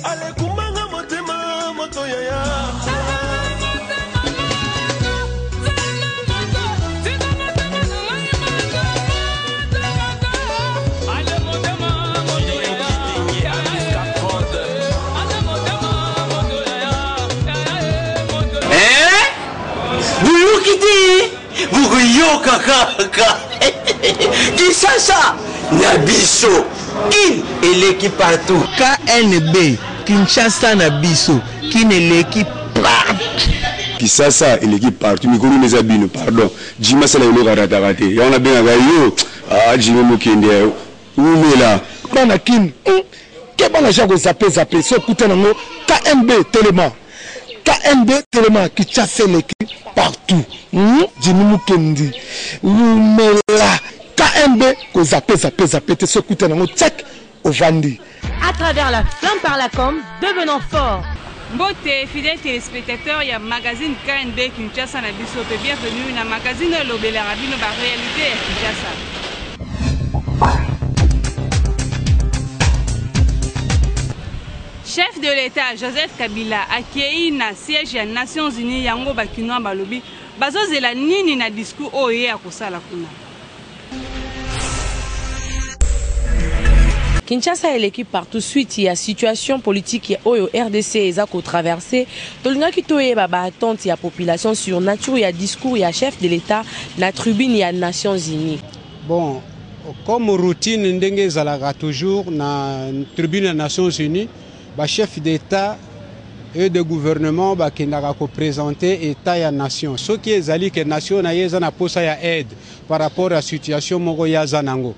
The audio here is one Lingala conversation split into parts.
Alekumbanga motema moto yaya. Eh? Boyoki te bokoyoka kaka Kinshasa na biso kin eleki partout. KNB Kinshasa na biso kin eleki partout. Kisasa eleki partout mikolo nde eza bino pardon Jimmy asala eloko arataka te yango nabengaka yo ah Jimmy Mukendi wumela. Bana kin hum keba na ja ko zappe zappe soki okutani yango KNB telema KNB telema Kinshasa eleki partout hum Jimmy Mukendi wumela KNB ko zappe zappe zappe te soki okutani yango tchek ovandi. À travers la flamme par la com, devenons forts! Mbote fidèle téléspectateur ya magazine KNB Kinshasa na biso pe bienvenue na magazine oyo elobelaka bino ba réalité ya Kinshasa. Chef de l'État Joseph Kabila akei na siège ya Nations Unies yango ba Kinois balobi bazozela nini na discours oyo ye akosala kuna. Kinshasa eleki partout suite ya situation politique oyo rdc eza ko traverser tolingaki toyeba ba attentes ya population sur nature ya discours ya chef de l'Etat na tribune ya Nations Unies. Bon, comme routine ndenge ezalaka toujours na tribune ya Nations Unies, ba chefs d'Etat et de gouvernement bakendaka ko presenter etat ya nation. Soki ezali que nation na ye eza na posa ya aide par rapport ya situation moko ye aza nango,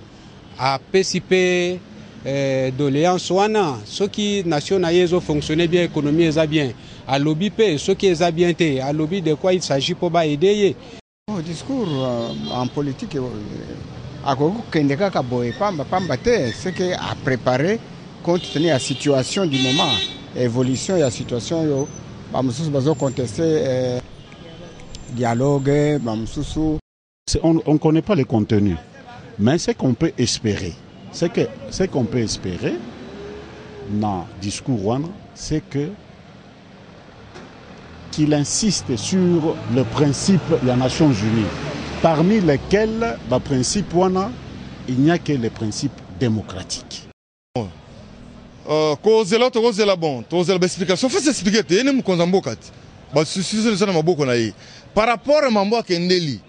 apesi pe eh, doléance wana. Soki nation na ye ezo fonctionner bien, économie eza bien, alobi pe. Soki eza bien te, alobi de quoi il s'agit po ba aider ye. Oh, discours euh, en politique euh, akoki kokende kaka boye pamba pamba te, ce que a préparé compte tenu ya situation du moment, évolution ya situation oyo bamosusu bazo contester euh, dialogue bamosusu. On ne connaît pas le contenu, mais ce qu'on peut espérer, ce que ce qu'on peut espérer dans discours wana, c'est que qu'il insiste sur le principe des Nations Unies, parmi lesquels ba principe wana, il n'y a que le principe démocratique. Euh, kozela tokozela bon tokozela baexplication faut s'expliquer te ye nde mokonzi ya mboka te basusi eza na maboko na ye par rapport ya mambo akendeli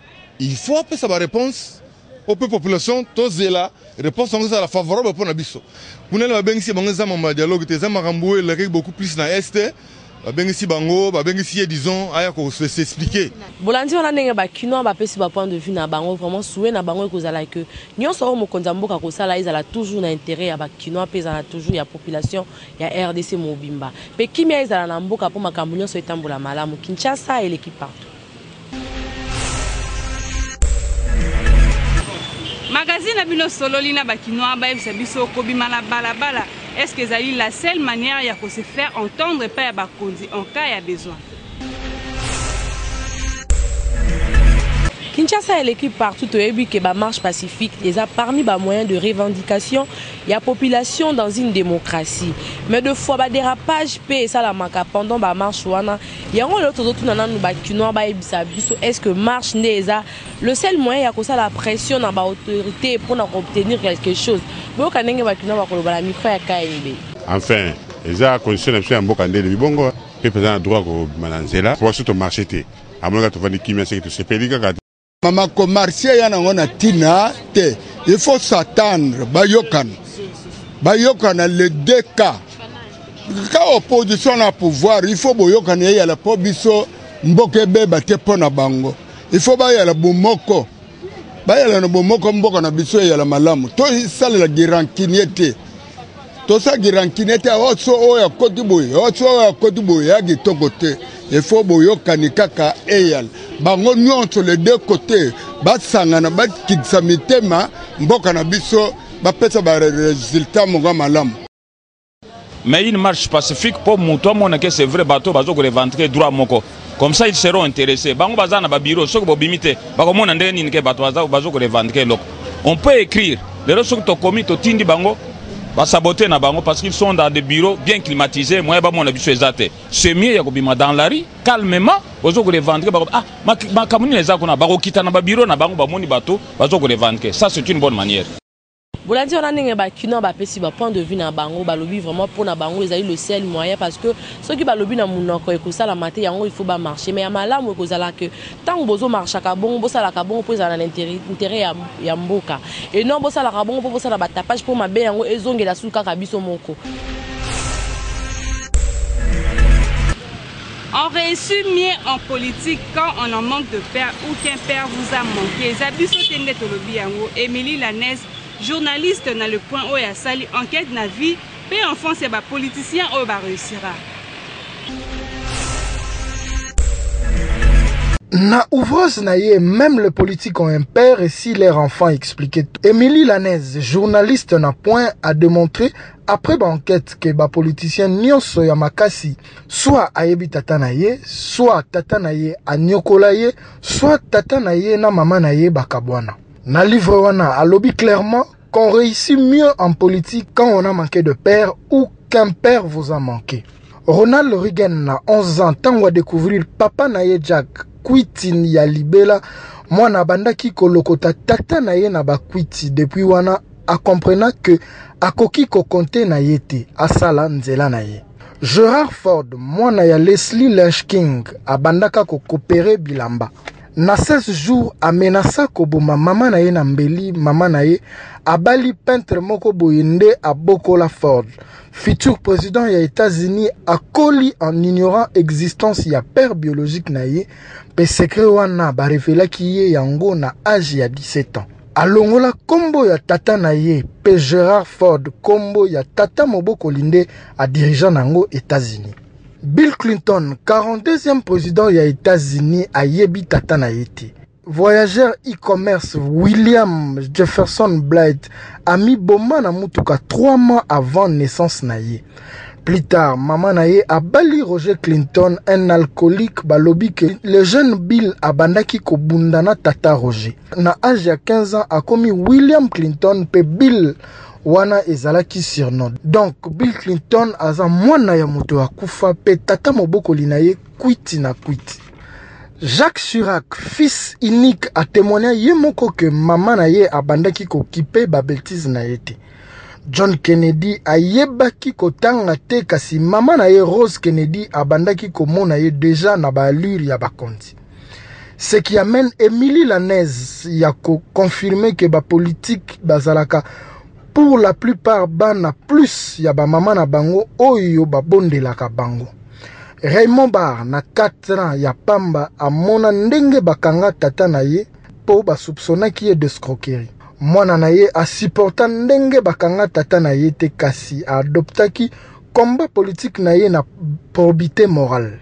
il faut apesa baréponse oyo mpe population tozela réponse yango ezala favorable mpo na biso kuna nde babengisi bango eza mambo ya dialogue te eza makambo oyo elakaki beaucoup plus na est babengisi bango babengisi ye disons aya ko s'expliquer. Bolandi wana ndenge ba kinois bapesi ba point de vue na bango, vraiment souhait na bango ekozala que nyonso oyo mokonzi ya mboka akosala ezala toujours na interet ya ba kinois mpe ezala toujours ya population ya rdc mobimba mpe kimia ezala na mboka mpo makambo nyonso etambola malamu. Kinshasa eleki partout. Magazine na bino sololi na ba kinois bayebisa biso kobima na balabala est-ce que ezali la seule manière ya ko se faire entendre epai ya bakonzi en cas ya besoin. Kinshasa eleki partout toyebi que ba marche pacifique eza parmi ba moyens de revendication ya population dans une démocratie mais de fois ba dérapage pe esalamaka pendant ba marche wana yango lelo tozotuna nanu ba kinois bayebisa biso est-ce que marche nde eza le seul moyen ya kosala pression na ba autorité mpona ko obtenir quelque chose. Boyoka ndenge ba kinois bakoloba na micro ya KNB. Enfin, eza constitution na biso ya mboka nde elobi bongo, peuple aza na droit kobima na nzela po biso to marche te, amoni kaka tovandi kimia seke tosepeli kaka te. Mama ko marche ya nango na tina te, il faut s'attendre bayokana, bayokana les deux cas ka opposition na pouvoir, il faut boyokana eyala po biso mboka ebeba te mpo na bango, il faut bayala bomoko, bayala na bomoko, mboka na biso eyala malamu, tosalela girankinier te, tosala girankinier te, oso oyo akoti boye, oso oyo akoti boye, ya kitoko te, il faut boyokani kaka eyala bango nyonso les deux côtés basangana, bakitisa mitema, mboka na biso bapesa ba résultat moko malamu. Mais une marche pacifique pour moto amona que c'est vrai bato bazo ko revendiquer droit moko, comme ça ils seront intéressés. Bango baza na ba bureau, soki bobimi te bakomona ndenge nini ke bato bazo ko revendiquer eloko. On peut écrire lelo soki tokomi totindi bango Basabote na bango parce qu'ils sont dans des bureaux bien climatisés, moyen bamona biso eza te. C'est mieux ya kobima dans la rue calmement, ozo korevendiquer bako ah makambo nini eza kuna, bakokita na babiro na bango, bamoni bato bazo korevendiquer. Ça, c'est une bonne manière. Bolandi wana ndenge bakinois bapesi ba point de vue na bango. Balobi vraiment mpo na bango ezali le seul moyen, parce que soki balobi na monoko ekosalama te. Yango il faut bamarcher, mais ya malamu ekozala ke ntango bozomarchaka bongo, bosalaka bongo mpo ezala na intérêt ya mboka et non bosalaka bongo mpo bosala batapage, mpo mabe yango ezongela su kaka biso moko. On réussit mieux en politique quand on en manque de père ou qu'un père vous a manqué. Eza biso te nde tolobi yango. Émilie Lanès, journaliste na Le Point, oyo asali enquête na vie mpe enfance ya bapoliticien oyo baréussira. Na ouvrage na ye Même les politiques ont un père et si leur enfant expliquait tout, Émilie Lanez, journaliste na Point, a démontré après ba enquête que ba politicien nyonso ya makasi, soit ayebi tata na ye, soit tata na ye anyokola ye, soit tata na ye na mama na ye bakabwana. Na livre wana alobi clairement qu'on réussit mieux en politique quand on a manqué de père ou qu'un père vous a manqué. Ronald Reagan, na 11 ans ntango adécouvrir papa na ye Jack kwiti ya libela, mwana abandaki kolokota tata na ye na bakwiti. Depuis wana acomprena ke akoki kocompter na ye te, asala nzela na ye. Gerard Ford, mwana ya Leslie Lynch King, abandaka kokopere bilamba. Na 16 jours amenasa koboma mama na ye na mbeli. Mama na ye abali peintre moko boye nde abokola Ford, futur président ya États-Unis. Akoli en ignorant existence ya père biologique na ye, mpe secret wana barevelaki ye yango na age ya 17 ans. Alongola nkombo ya tata na ye, mpe Gerard Ford, nkombo ya tata mobokoli, nde adirigeant na yango États-Unis. Bill Clinton, 42e président ya États-Unis, ayebi tata na ye te. Voyageur e-commerce William Jefferson Blythe amiboma na mutuka 3 mois avant naissance na ye. Plus tard, mama na ye abali Roger Clinton, un alcoolique. Balobi ke le jeune Bill abandaki kobunda na tata Roger. Na age ya 15 ans akomi William Clinton, mpe Bill wana ezalaki surnom. Donc Bill Clinton aza mwana ya moto akufa, mpe tata mobokoli na ye kwiti na kwiti. Jacques Chirac, fils unique, atémoigna ye moko ke mama na ye abandaki kokipe babêtises na ye te. John Kennedy ayebaki kotanga te, kasi mama na ye Rose Kennedy abandaki komona ye deja na baallure ya bakonzi. Ce qui amène Émilie Lanez ya koconfirmer ke bapolitique bazalaka pour la plupart bana plus ya bamama na bango oyo babondelaka bango. Raymond Barre, na 4 ans ya pamba, amona ndenge bakanga tata na ye mpo basoupçonnaki ye d'escroquerie. Mwana na ye asupporta ndenge bakanga tata na ye te, kasi aadoptaki combat politique na ye na probité morale.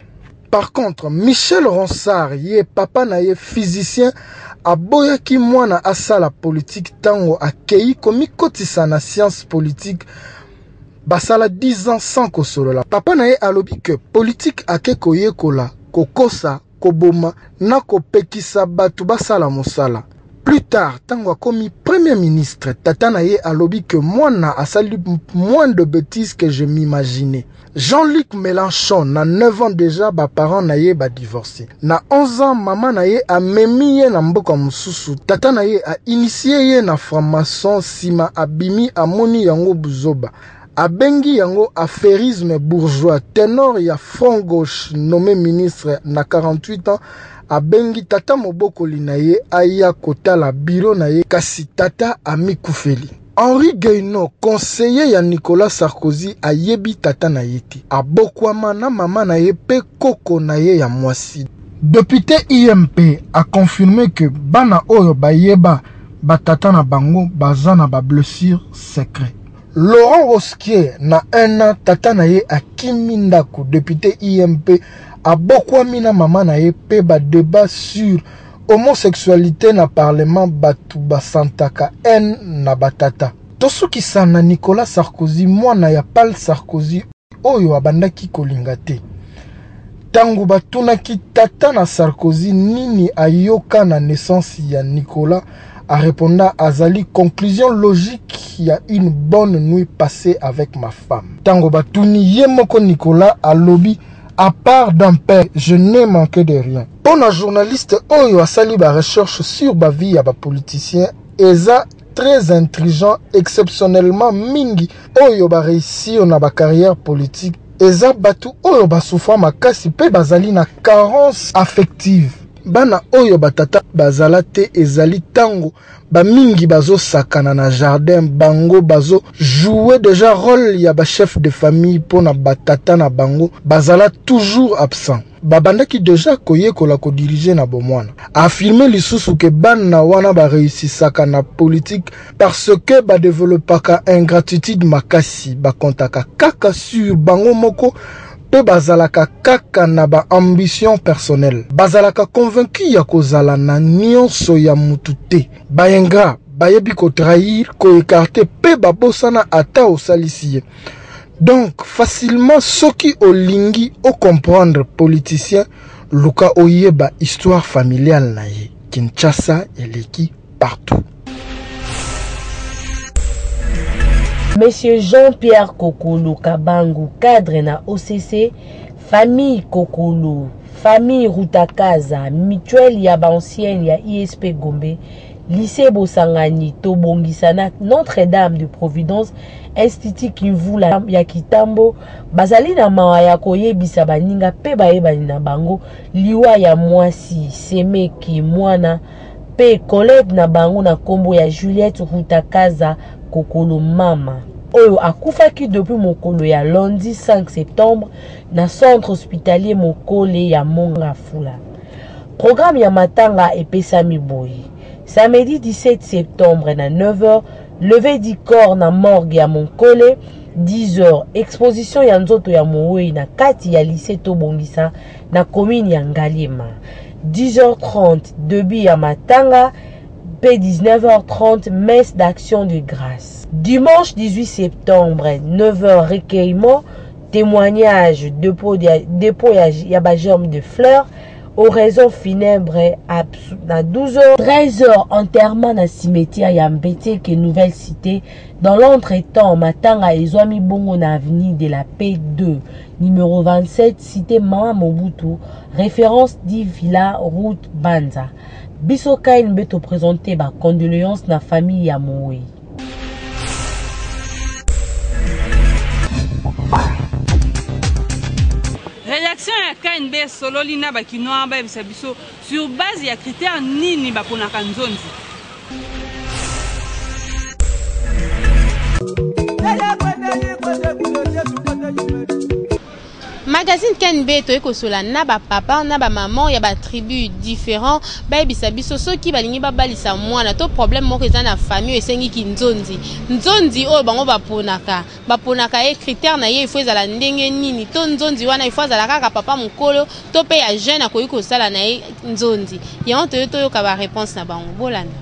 Par contre, Michel Ronsard, ye papa na ye physicien, aboyaki mwana asala politique. Ntango akei komikotisa na science politique, basala 10 ans sans kosolola. Papa na ye alobi ke politique ake koyekola kokosa, koboma na kopekisa bato basala mosala. Plus tard, ntango akomi premier ministre, tata na ye alobi ke mwana asali moins de bêtises que je m'imaginais. Jean-Luc Mélenchon, na 9 ans déjà baparent na ye badivorcé. Na 11 ans, mama na ye amemi ye na mboka mosusu. Tata na ye ainitié ye na franc-maçon. Nsima abimi, amoni yango buzoba, abengi yango affairisme bourgeois. Ténor ya Front Gauche, nommé ministre na 48 ans, abengi tata mobokoli na ye aya kotala biro na ye, kasi tata amikufeli. Henri Guaino, conseiller ya Nicolas Sarkozy, ayebi tata na ye te, abokwama na mama na ye mpe koko na ye ya mwasi. Député UMP aconfirme ke bana oyo bayeba batata na bango baza na bablessure secret. Laurent Rosquier, na 1 an tata na ye akimi ndako. Député UMP abokwami na mama na ye, mpe badébat sur homosexualité na parlement, bato basantaka haine na batata. Tosukisa na Nicolas Sarkozy, mwana ya Paul Sarkozy oyo abandaki kolinga te. Ntango batunaki tata na Sarkozy nini ayoka na naissance ya Nicolas, A reponda azali conclusion logique ya une bonne nuit passée avec ma femme. Tango batuni ye moko Nicolas alobi à part d'un père je n'ai manqué de rien. Pona journaliste oyo asali ba recherche sur ba vie ya ba politiciens eza très intrigant exceptionnellement mingi oyo ba reussir na ba carrière politique eza batu oyo ba souffra makasi pe bazali na carence affective. Bana oyo ba tata bazala te ezali tango ba mingi bazo sakana na jardin bango bazo jouer dejà role ya ba chef de famille pona ba tata na bango bazala toujours absent. Babandaki dejà koyekola ko diriger na bomwana. A affirmer lisusu que bana wana ba reussisaka na politique parce que ba developpaka ingratitude makasi, ba comptaka kaka sur bango moko mpe bazalaka kaka na ba ambitions personnelles. Bazalaka convaincus ya kozala na nionso ya mutu te. Ba ingrats bayebi ko trahir, ko ecarter mpe babosana ata osalisi ye. Donc facilement soki olingi o comprendre politicien luka oyeba histoire familiale na ye. Kinshasa eleki partout. Monsieur Jean-Pierre Kokolo Kabangu, cadre na OCC, famille Kokolo, famille Rutakaza, mutuelle ya ba ancienne ya ISP Gombe, lycée Bosangani, Tobongisa na Notre-Dame de Providence, Institut Kimvula ya Kitambo, bazali na mawa ya koyebisa baninga pe bayebani na bango liwa ya mwasi semeki mwana pe collègue na bango na kombo ya Juliette Rutakaza Kokolo Mama oyo akufaki depuis mokolo ya lundi 5 septembre na centre hospitalier Mokole ya Mongafula. Programme ya matanga epesami boye: samedi 17 septembre na 9h, levée du corps na morgue ya Monkole, 10h, exposition ya nzoto ya mowei na kati ya lycée Tobongisa na commune ya Ngaliema, 10h30 début ya matanga pe 19h30 messe d'action de grâce. Dimanche 18 septembre 9h recueillement, témoignage, dépôt ya ba germes de fleurs, oraison funèbre à 12h, 13h enterrement na cimetière ya Mbeteke Nouvelle Cité. Dans l'entretemps, matanga ezwami bongo na avenue de la Paix 2, numéro 27, cité Mama Mobutu, référence dit Villa route Banza. Biso KNB to présenter ba condoléances na famille ya Moyi. Rédaction ya KNB esololi na ba kinois bayebisa biso sur base ya critère nini baponaka nzonzi. Magazine KNB toye kosola na ba papa na ba maman ya ba tribu différents bayebisa biso soki balingi babalisa mwana to problème moko eza na famille oyo esengi kinzonzi nzonzi oyo bango baponaka baponaka ye critère na ye il faut ezala ndenge nini to nzonzi wana il faut azala kaka papa mokolo to pe ya jeune akoki kosala na ye nzonzi yango toye toyoka ba réponse na bango bolanda.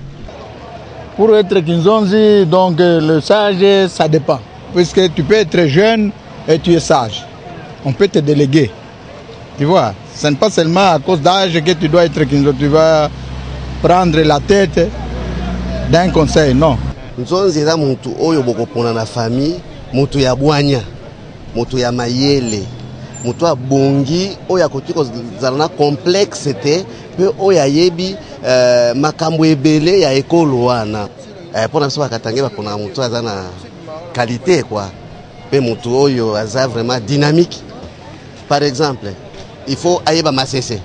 Pour être kinzonzi, donc le sage, ça dépend. Puisque tu peux être jeune et tu es sage. On peut te déléguer. Tu vois, ce n'est pas seulement à cause d'âge que tu dois être kinzonzi. Tu vas prendre la tête d'un conseil, non. Nzonzi eza mutu oyo bokopona na famille, mutu ya bwanya, mutu ya mayele, mutu abongi oyo akoki kozala na complexe te mpe oyo ayebi makambo ebele ya ekolo wana. Mpo na biso bakatange baponaka mutu aza na qualité quoi, mpe mutu oyo aza vraiment dynamique. Par exemple, il faut ayeba masese.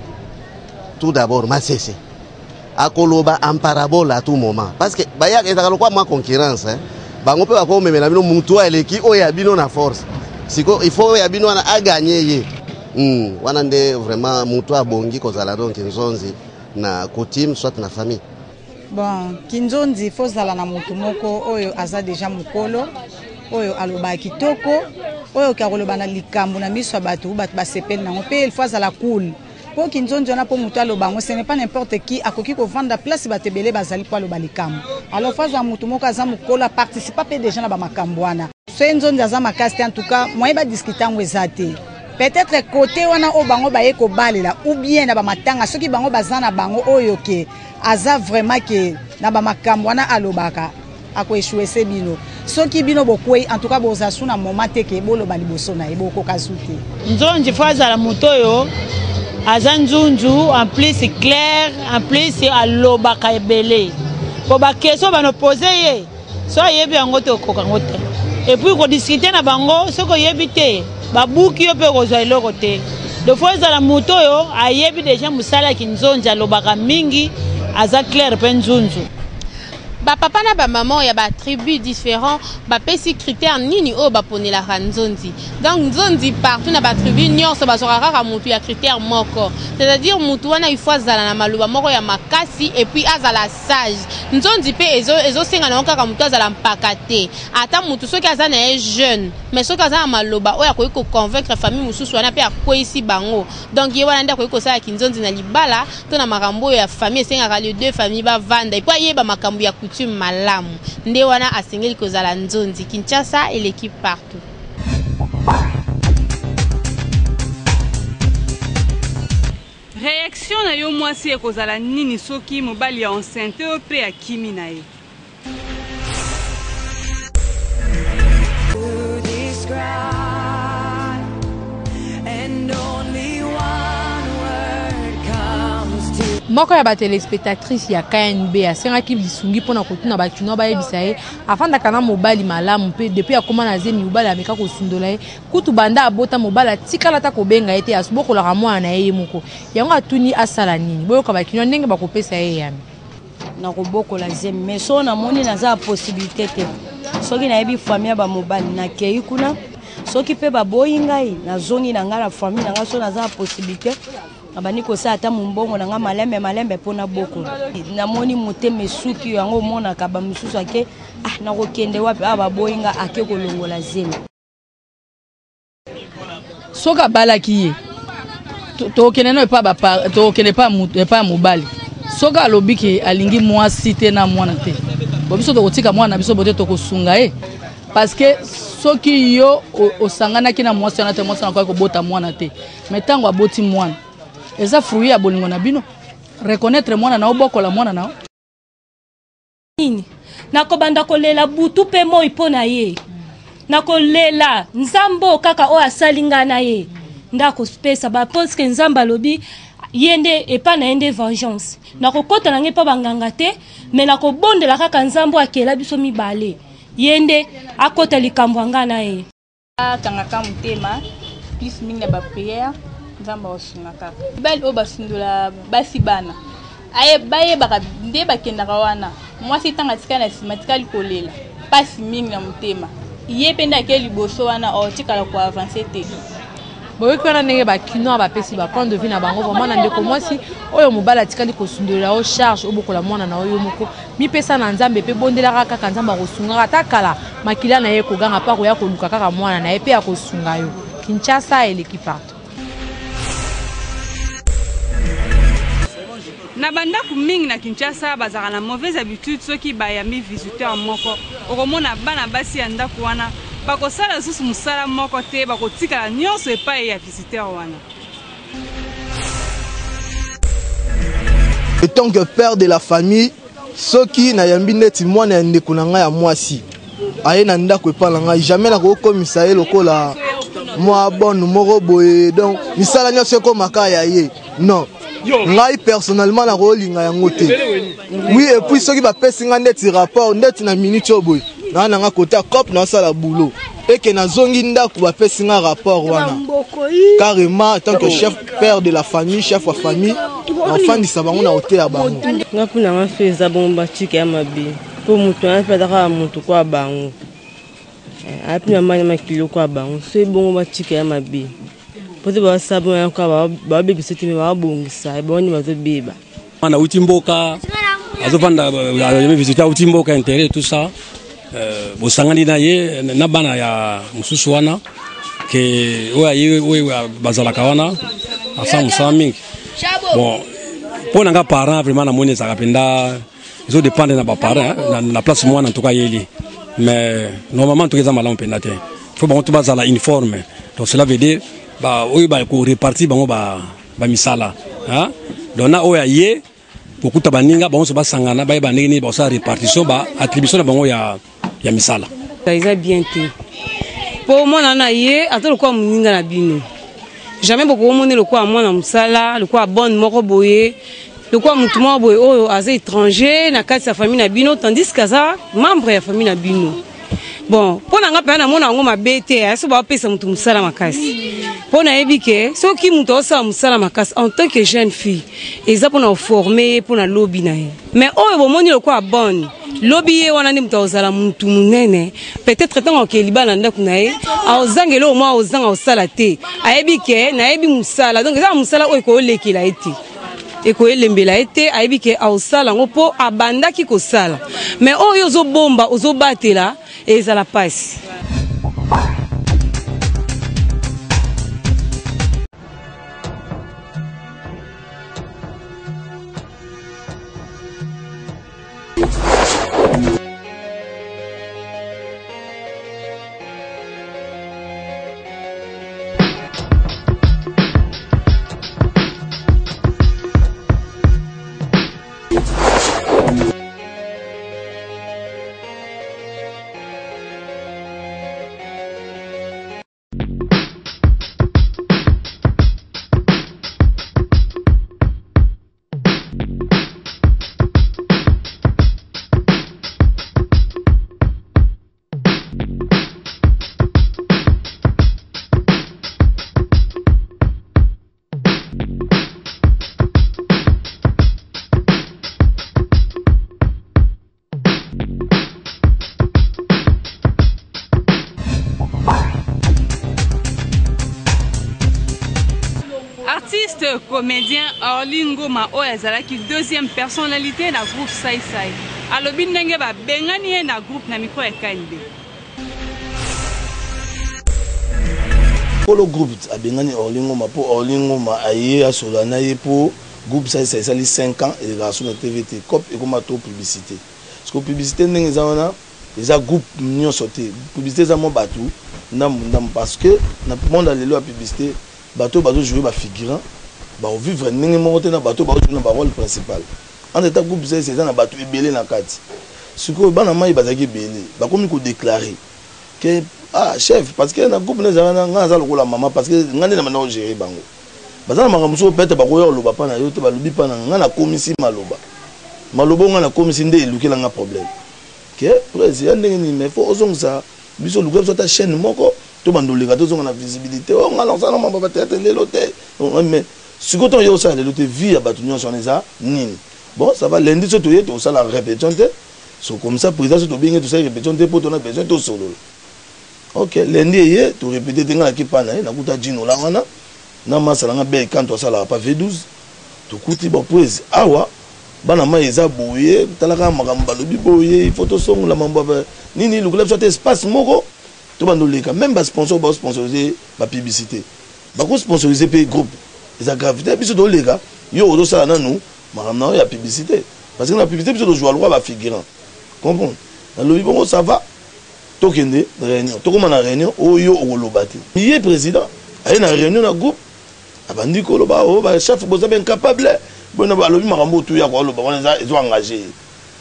Tout d'abord masese akoloba en parabole à tout moment, parce que bayaka ezalaka lokwa mwa concurrence, hein. Bango mpe bakomemela bino mutu oyo aleki oyo ya bino na force. Siko il faut oyo ya bino wana aganye ye. Wana nde vraiment mutu abongi kozala donc nzonzi na coutume soit na famille. Bon, kinzonzi faut zala na mutu moko oyo aza déjà mukolo, oyo alobaka kitoko, oyo okoki koloba na likambo na miso ya bato, bato basepeli nango, pe il faut azala cool. Po kinzonzi wana po mutu aloba yango, ce n'est pas n'importe qui akoki kovanda place bato ebele bazali po aloba likambo. Alors faut azala mutu moko aza mukolo, aparticipa pe déjà na ba makambo wana. Soki nzonzi aza makasi te, en tout cas moyen ba discuter yango eza te. Peut-être côté wana oyo bango baye kobalela ou bien na ba matanga, soki bango baza na bango oyo ke aza vraiment ke Na ba makambo wana alobaka ako echouer bino. Soki bino bokwei en tout cas boza su na moment te ke boloba liboso na ye bokoka su te. Nzonzi faut azala moto oyo aza nzunzu en plus clair en plus alobaka ebele po ba question bano pose ye so ayebi yango te okoka yango te et puis kodiscute na bango soki oyebi te babuki yo mpe okozwa eloko te de fois ezala moto oyo ayebi deja mosala ya kinzonzi alobaka mingi aza claire mpe nzunzu Ba papa na ba maman ya ba tribus differents bapesi critère nini oyo baponelaka nzonzi? Donc nzonzi partout na ba tribus nionso bazwaka kaka mutu ya critère moko. C'est-à-dire mutu wana il faut azala na maloba moko ya makasi et puis azala sage. Nzonzi pe ezo ezosenga nango kaka mutu azala mpaka te. Ata mutu soki aza na ye jeune mais soki aza na maloba oyo akoki ko convaincre famille mosusu wana pe akweyisi bango. Donc ye wana nde akoki kosala kinzonzi na libala to na makambo oyo ya famille esengaka les deux familles bavanda et puis ayeba makambo ya coutume malamu. Nde wana asengeli kozala nzonzi. Kinshasa eleki partout. Reaction na yo mwasi ekozala nini soki mobali ya enceinte yo pe akimi na ye? Moko ya ba telespectatrices ya KNB asengaki lisungi mpo na kotuna ba kinois bayebisa ye afandaka na mobali malamu mpe depuis akoma na zemi mobali ameka kosundola ye kutu banda abota mobali atikala ata kobenga ye te abokolaka mwana na ye ye moko yango atuni asala nini boyoka ba kinois ndenge bakopesa ye eyano. Nakobokola zemi mais soki namoni naza na possibilité te soki nayebi famille ya bamobali nakei kuna soki mpe baboyi ngai nazongi na ngai na famille na ngai soki naza na possibilité nabandi kosala ata mombongo na ngai malembe malembe mpo nabokola namoni motema esuki yango omonaka bamosusu ake ah, nakokende wapi awa baboyi ngai ake kolongola zemi Soki abalaki ye tokende no epa tokende epa ya mobali soki alobi ke alingi mwasi te na mwana te bo biso tokotika mwana na biso bote tokosunga ye parce que soki yo osanganaki na mwasi wana te mwasi wana akoki kobota mwana te mais ntango aboti mwana eza fruit ya bolingo na bino reconnaître mwana na obokola mwana na yo Nini? Nakobanda kolela butu mpe moi mpo na ye. Nakolela Nzambe oyo kaka oyo asali ngai na ye nde akopesa ba parce que Nzambe alobi ye nde epa na ye nde vengeance. Nakokota na ngai epa banganga te mais nakobondela kaka Nzambe oyo akela biso mibale ye nde akota likambo ya ngai na ye. Akangaka motema plus mingi na ba prière nzambe akosunga kaka mibali oyo basundola basi bana bayebaka nde bakendaka wana mwasi ntango atikali na nsima atikali kolela mpasi mingi na motema ye mpe nde ake liboso wana otikala koavanse te boyoki wana ndenge bakinois bapesi ba point de vue na bango vraiment na ndeko mwasi oyo mobali atikali kosundolela yo charge obokola mwana na yo yo moko mipesa na nzambe mpe bondelaka kaka nzambe akosungaka ata kala makila na ye ekoganga mpe akoya koluka kaka mwana na ye mpe akosunga yo kinshasa eleki partout Na bandako mingi na Kinshasa bazalaka na mauvaise habitude soki bayambi visiteur moko okomona bana basi ya ndako wana bakosala lisusu mosala moko te bakotikala nionso epayi ya visiteur wana. Etant que père de la famille soki nayambi ndeti mwana ya ndeko na ngai ya mwasi aye na ndako epai na ngai jamais nakokomisa ye lokola mwa bonne moko boye donc misala nyonso ekomaka ya ye non ngai personnellement nakolinga yango te oui et puis soki bapesi ngai ndeti rapport ndeti na minute oyo boye naa na nga kota cop naosala boulot eke nazongi ndako bapesi nga rapport wana carrément en tant que chef père de la famille chef ya famille nafandisa bango na hotel ya bango nga mpona nga so eza bongo batika ya mabe mpo moto wana mpe aza kaka moto kwa bango eh, api na mai na makili kwa bango so ebongo batika ya mabe mpo te basala bongo kaka babebisa te me babongisa bango nde bazobeba Mwana auti mboka azovanda euh, visite auti mboka intérêt tout ça euh, bosangani na ye na bana ya mosusu wana ke oyo aye oyo bazalaka wana asala mosala mingi bon mpo na nga parent vraiment namoni ezalaka mpenza ezo dépendre na baparent na, na place mwana en tout cas ayeli mais normalement en tout cas eza malamu mpenza te faut bango to bazala uniforme donc cela veut dire ba oyo bakorepartir bango ba ba misala hein? Donc na oyo aye Kokuta baninga bango nyonso basangana bayeba ndenge nini bakosala repartition ba attribution na bango ya, ya misala. Eza bien te mpo mwana na ye aza lokola moninga na bino, jamais bokomoni lokola mwana mosala, lokola bonne moko boye, lokola motu moko boye oyo aza étranger na kati ya famille na bino, tandis que aza membre ya famille na bino. Bon, mpo na nga mpenza namona yango mabe te so bapesa motu mosala makasi, mpo nayebi ke soki moto aosala mosala makasi en tant que jeune fille, eza mpona koforme ye mpona lobi na ye. Mais oyo bomoni lokola bonne, lobi ye wana nde moto akozala motu monene. Peut-être ntango akokee libala na ndako na ye, akozanga eloko moko, akozanga kosala te. Ayebi ke nayebi mosala, donc eza na mosala oyo ekoyolekela ye te, ekoyelembela ye te. Ayebi ke aosala yango mpo abandaki kosala. Mais oyo ozobomba, ozobatela, ezala mpasi. Artiste comédien Orly Ngoma oyo azalaki deuxième personnalité na groupe Sai Sai alobi ndenge babengani ye na groupe na micro ya KNB. Kolo groupe abengani Orly Ngoma mpo Orly Ngoma aye asolola na ye mpo groupe Sai Sai esali 5 ans elekaka so na TV te. Cop ekoma trop publicité. Parce que publicité ndenge eza wana eza groupe nyonso te. Publicité eza mwa bato ndambu ndambu parce que na monde ya lelo ya publicité, bato oyo bazo jouer ba figurant bako vivre ndenge moko te na bato oyo bazo jouer na ba role principal. Entre temps groupe Sai Sai eza na bato ebele na kati. Sikoyo bana mayi bazalaki ebele bakomi ko declarer que ah chef, parce que na groupe na ezalaka na nga naza lokola mama, parce que nga nde na banda ko gerer bango. Baza na makambo mosusu peut-être bakoya koloba pa na yo te, balobi pa na nga, nga nakomisi maloba. Maloba oyo nga nakomisi nde elukela nga problème. Que presse ya ndenge nini, mais faut ozongisa biso, luka biso ata chaîne moko tobanda oleka, tozonga na visibilité. Oh nga nakosala mambo ya ba théâtre lelo te. Mais sikoyo ntango yo osala lelo te, vie ya bato nyonso wana eza nini? Bon, ça va, lundi so toye tosala répétition te. So comme ça président so tobengi tosala répétition te mpo tona besoin tosolola. Ok, lundi eye to répéter te, nga naki pa na ye, nakuta Gino la wana na masa na nga Bey kanto asalaka pa V12. Tokuti bon prese awa bana mai eza boye, talaka makambo balobi boye, il faut tosongola mambo ya nini, lukela biso ata espace moko tobanda oleka. Même ba sponsor bao sponsoriser ba publicité, bako sponsoriser mpe groupe, eza grave te. Biso toleka, yo ozosala nanu makambo na yo ya publicité, parce que na publicité biso tozwa lokwa ba figurant, comprendre. Nalobi bongo, ça va, tokende réunion. Tokóma na réunion oyo okoloba te, ye président aye na réunion na groupe, abandi koloba o ba chef boza ba incapable boye, alobi makambo oyo tuya koaloba wana eza ezo engage ye.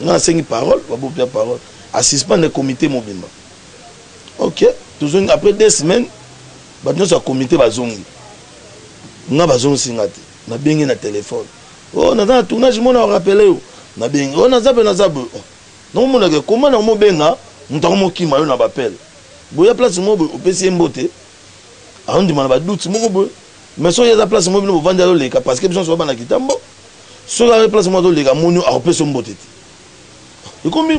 Nga nasengi parole, babopia parole, asuspendre comité mobimba. Ok, tozongi après 2 semaines, bato nyonso ya comité bazongi, nga bazongisi nga te. Nabengi na telefone, o naza na tournage, mona orapele yo, nabengi o naza mpe naza boye, oh nakomonaka koma na mobenga moto akomokima yo na bapele boya place moko boye, opesi ye mbote, aondima na baduti moko boye. Mais soki eza place moko bino bovandi, azoleka, parce que biso nyonso babana kitambo, soki aza place moko azoleka, amoni akopesa yo mbote te. Ekomi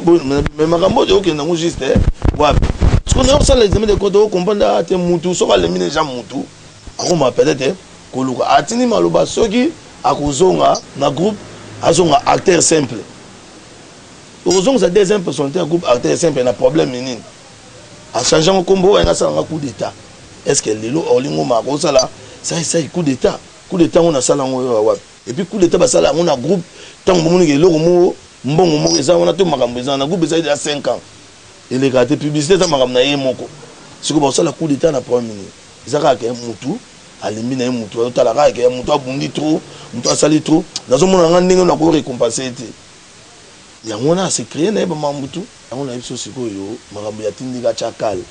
mais makambo oyo okende yango juste wapi? Soki oza kosala examen de compte, ocomprendre a te mutu soki alembi deja, mutu akoma peut-être koluka atindi maloba soki akozonga na groupe, azonga acteur simple. Okozongisa deuxième personnalité ya groupe acteur simple na problème nini? Achange yango kombo oyo ayenga asalanga coup d'état. Est ce que lelo Orly Ngoma akosala sai sai coup d'état? Coup d'état yango nasala yango oyo wapi? Et puis coup d'état basala yango na groupe ntango bomoniki eloko moko, mbongo moko eza wana to makambo eza na groupe ezali deja 5 ans elekaka te. Publicité eza makambo na ye moko. Sikoyo bakosala coup d'état na problème nini? Eza kaka ke mutu Alembi na ye mutu azotala kaka ke mutu abundi trop, mutu asali trop. Nazomona nga ndenge nako recompenser ye te. Yango wana ase créer na ye ba mambo tout. Yango nayebi biso sikoyo makambo ya tindika tya kale.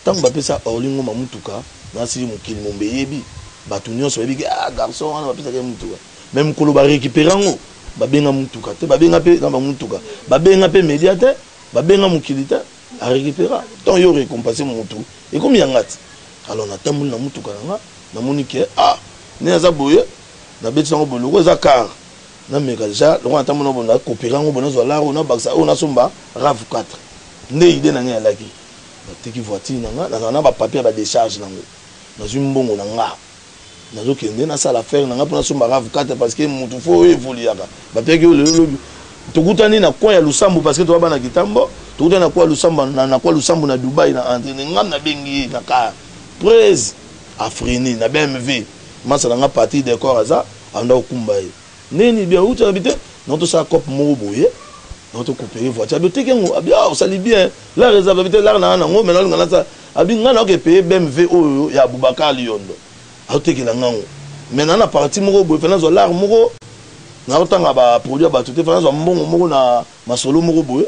Tango bapesa Orly Ngoma mutuka, nasili mokili mombe eyebi, batu nionso bayebi ke ah garçon wana bapesaka ye mutuka. Mais mokolo ba recuperer yango, babenga mutuka te, babenga pe na ba mutuka, babenga pe media te, babenga mokili te, a recupera. Tango yo recompenser mutu, ekomi ya nga te. Alors natamboli na mutuka na nga, namoni ke ah nde naza boye, nabeti yango boye, lokola eza car, nameka dejà lokola natamboli na boye, na coopere yango boye, nazwa lar oyo, nabakisa oyo, nasomba rav 4. Nde idee na nga eyalaki. Nateki voiture na nga, nazala na ba papiers ya ba decharge nango. Nazwi mbongo na nga. Nazo kende nasala affaire na nga po nasomba rav 4 parce que mutu faut o evoluaka. Bapiaki yo lelo lobi. Tokutani na coin ya Lusambo parce que toza bana Kitambo. Tokutani na coin ya Lusambo na, na coin Lusambo na Dubaï na entrée. Nga nabengi ye na car. Prez a freiner na BMW. Masa na nga Patrick Decor aza anda kokumba ye. Ndenge nini bien outi na bite na tosala cop moko boye. Na to coopérer voiture. Abi oteki yango. Abi ah osali bien. L'art eza abi te l'art na nango mais nalinga nasala. Abi nga na oke payer BMW oyo ya Aboubacar Liondo. Aotekela nga yango. Mais na na partie moko boye fana zwa l'art moko na otanga ba produit ya bato te fana zwa mbongo moko na masolo moko boye.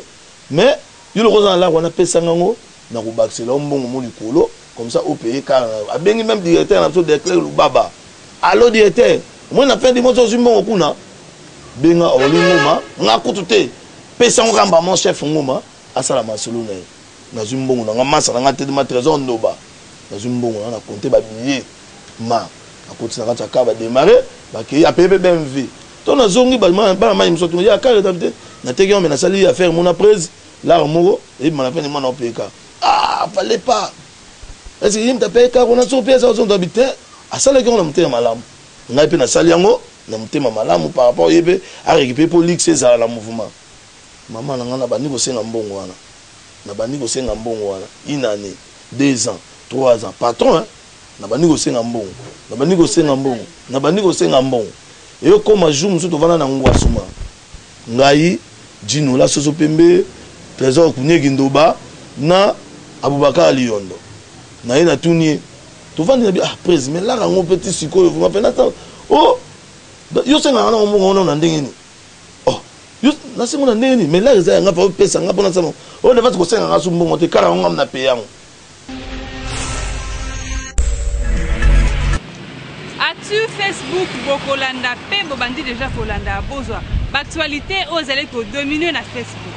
Mais yo lokola oza na l'art wana pesa nga yango na kobakisela yo mbongo mo likolo comme ça o payer car na yo. Abengi même directeur na biso Declerc Lubaba. Allo directeur, omoni na fin du mois ozwi mbongo kuna? Benga Orly Ngoma, nga kutu te. Pesa yango kaka mon chef Ngoma asala masolo na ye. Nazwi mbongo na nga masa na nga telema Trésor Ndoba. Nazwi mbongo na nga na compter ba billets ma nakoti na kati ya car ba démarrer bakei apaye pe BMW. To nazongi bana mayi mosusu ya car eza te nateki yango mais nasali affaire mona prese lar moko eyebima na fin du mois na opeye car. Ah fallait pas. Est-ce que ye moto apaye car wana soki pe aza ozonga bi te asalaki yango na motema malamu. Ngai pe nasali yango na motema malamu par rapport ye pe a récupérer po luxe ezala na mouvement. Maman na ngai nabandi kosenga mbongo wana. Nabandi kosenga mbongo wana une annee, deux ans, trois ans. Patron hein, nabandi kosenga mbongo. Nabandi kosenga mbongo. Nabandi kosenga mbongo. Eyokoma jour mosusu tovanda na Ngwasuma. Ngai, Djinola Soso Pembe, Tresor Kunie Kindoba na Aboubacar Liyondo. Naye natuni ye. Tovandi na bi ah prez mais laka yango pe ti sikoyo vraiment pe nata oh yo osengaka na mbongo wana na ndenge nini? Oh yo nasengo na ndenge nini? Mais laka eza ya nga fa opesa nga pona nasala oyo nde fasi kosenga nga su mbongo te kaka yango nga na paye yango. Actu Facebook bokolanda pe bobandi deja kolanda bozwa ba actualité oyo ezali ko dominer na Facebook.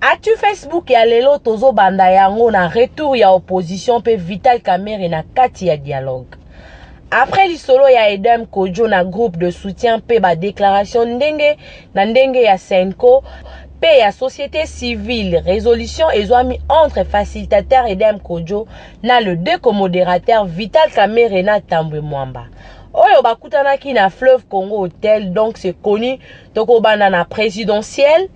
Actu Facebook ya lelo tozo banda yango na retour ya opposition pe Vital Kamerhe na kati ya dialogue. Après lisolo ya Edem Kodjo na groupe de soutien pe ba déclaration ndenge na ndenge ya Senco pe ya société civile, résolution ezwami entre facilitateur Edem Kodjo na le deux co-modérateurs Vital Kamerhe na Tambwe Mwamba. Oyo bakutanaki na Fleuve Congo Hotel, donc c'est connu, tokobanda na présidentielle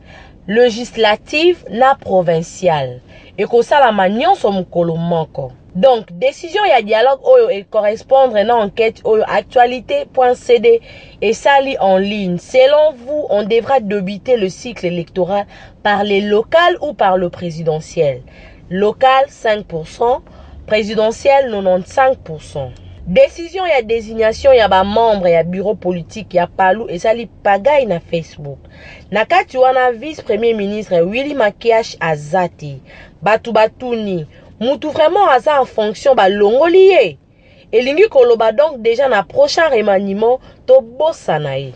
legislative na provinciale ekosalama nyonso mokolo moko. Donc decision ya dialogue oyo e correspondre na enquete oyo actualite.cd esali en ligne. Selon vous, on devra debuter le cycle électoral par les locales ou par le présidentiel? Local 5%, présidentiel 95%. Décision ya désignation ya ba membre ya bureau politique ya Palu esali pagaille na Facebook. Na kati wana vice premier ministre Willy Makiash aza te. Batu batuni mutu vraiment aza en fonction balongoli ye? Elingi koloba donc déjà na prochain remaniement tobosana ye.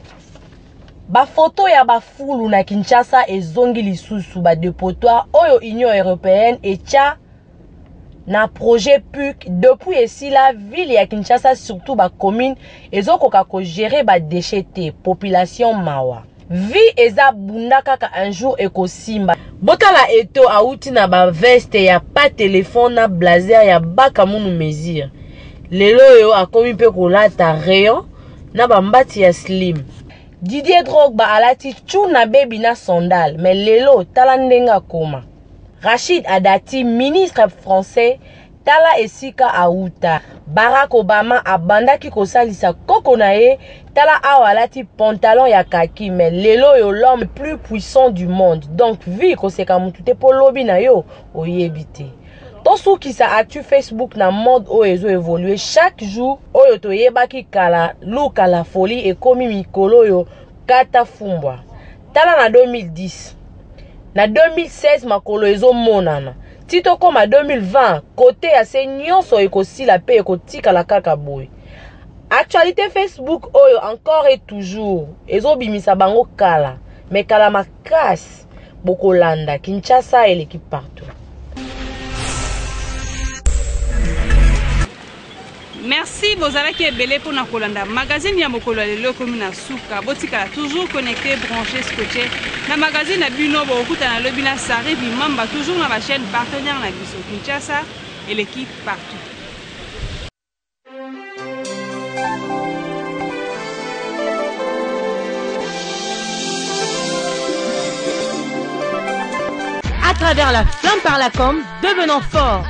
Ba photo ya ba fulu na Kinshasa ezongi lisusu ba depotoir oyo Union européenne etia na projet PUC depuis esila ville ya Kinshasa surtout ba commune ezokoka ko gérer ba déchets te population mawa vie eza bunda kaka un jour ekosimba botala eto awuti na ba veste ya pas téléphone na blazer ya baka munu mesure lelo oyo akomi mpe kolata rayon na ba mbati ya slim Didier Drogba alati tuna baby na sandale mais lelo tala ndenge akoma Rachid Adati, ministre français, Tala esika awuta. Barack Obama abandaki kosalisa koko na ye, tala awa alati pantalon ya kaki mais lelo oyo l'homme plus puissant du monde. Donc vie koseka mutu te po lobi na yo oyebi te. Tosukisa actu Facebook na mode oyo ezo evoluer chaque jour oyo toyebaki kala luka la folie ekomi mikolo oyo kata fumbwa. Tala na 2010 na 2016 makolo ezomonana ti tokoma 2020 kote ya se nyonso ekosila mpe ekotikala kaka boye. Actualité Facebook oyo encore et toujours ezobimisa bango kala mais kala makasi bokolanda Kinshasa eleki partout. Merci bozalaki ebele pona kolanda magazine ya mokolo ya lelo ekomi na suka botikala toujours connecté branché scotché na magazine na bino bokokutana lobi na Sari Bimamba toujours na ba chaîne partenaire na biso Kinshasa eleki partout. À travers la flamme par la com, devenant fort.